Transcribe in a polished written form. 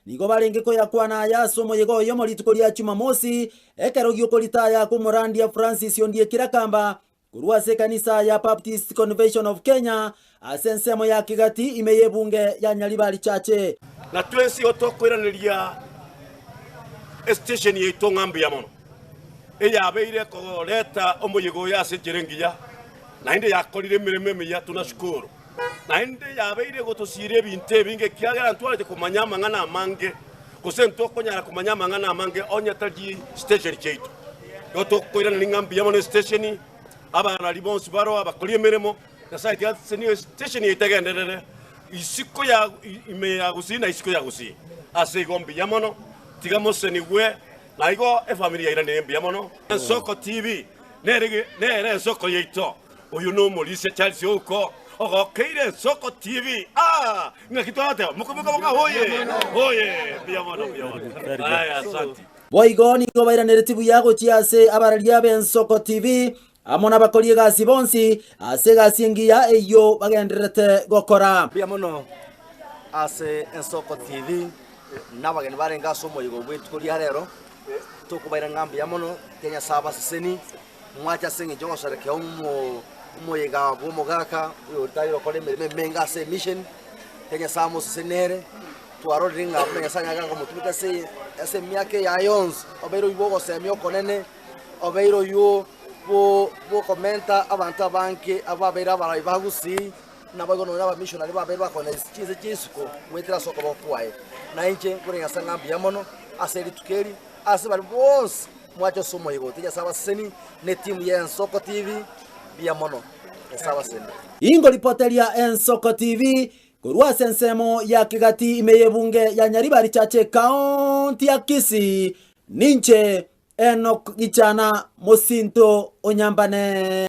Nigo barenge koyakwana aya ase omoyega oyomo rituko ria Jumamosi, ekero gi'okoritaya kw'omorandia Francis Ondieki Rakamba korwa ase ekanisa ya Baptist Convention of Kenya ase ensemo ya Kigati ime y'ebunge ya Nyaribari Church. Na twensi igo tokoiraneria esitesheni yaito ng'a mbuya mono, eyabeire koreta omoyega oyo ase enchera engiya, naende yakorire emeremo emiya. Tunashukuru. Naende yabeire gotosiira ebinto ebinge, ekiagera ntwarete komanya amang'ana amange, gose ntokonyara komanya amang'ana amange onye tari station chiaito. Igo tokoiraneria ng'a mbuya mono estation, abarari bonsi baroo abakori emeremo, Nyasae tiga asesenie estation yaito egenderere isiko ya ime ya Gusii na isiko ya Gusii. Ase igo mbuya mono, tiga mosenigwe, na igo efamiri yairanire mbuya mono. Ensoko TV nere nere ensoko yaito. Oyo nomorisia Charles Ouko ogokeire Ensoko TV. Ah! Ng'aki twagoteba? Mokoboka boka hoye! Hoye! Mbuya mono, mbuya mono. Aya, asanti. Boigo nigo bairaneretie buya gochia ase abararia b'Ensoko TV amo nabakori egasi bonsi ase egasi engiya eyio bagendererete gokora. Mbuya mono ase Ensoko TV na abageni barenge ase omoyega obwo rituko ria rero, tokobaira ng'a mbuya mono, tiga Nyasae abaseseni. Mwache ase engencho y'ogoserekea omoyega bw'omogaka oyoritari gokora emeremo emenge ase emission, ekero Nyasae amosesenie nere, twarorire ng'a buna Nyasae anyare komotumeka ase ase emiaka eye yonsi, obeire oyio bw'ogosemia okonene, obeire oyio bwo bwokomenta abanto abange ababeire abarai ba gusii, naboigo nonya abamissionary babeire bakonya chinse chia isiko goetera ase okoboko kwaye. Na inche nkore Nyasae ng'a mbuya mono ase rituko eri, ase baria bonsi. Mwache ase omoyega oyo, Nyasae abaseseni, ne etimu ya Ensoko TV, mbuya mono, Nyasae abaseseni. Ingoripoteria Ensoko TV korwa ase ensemo ya Kegati ime y'ebunge ya Nyaribari Church Ekaonti ya Kisii, ninche Enock Gichana mosinto o Nyambane.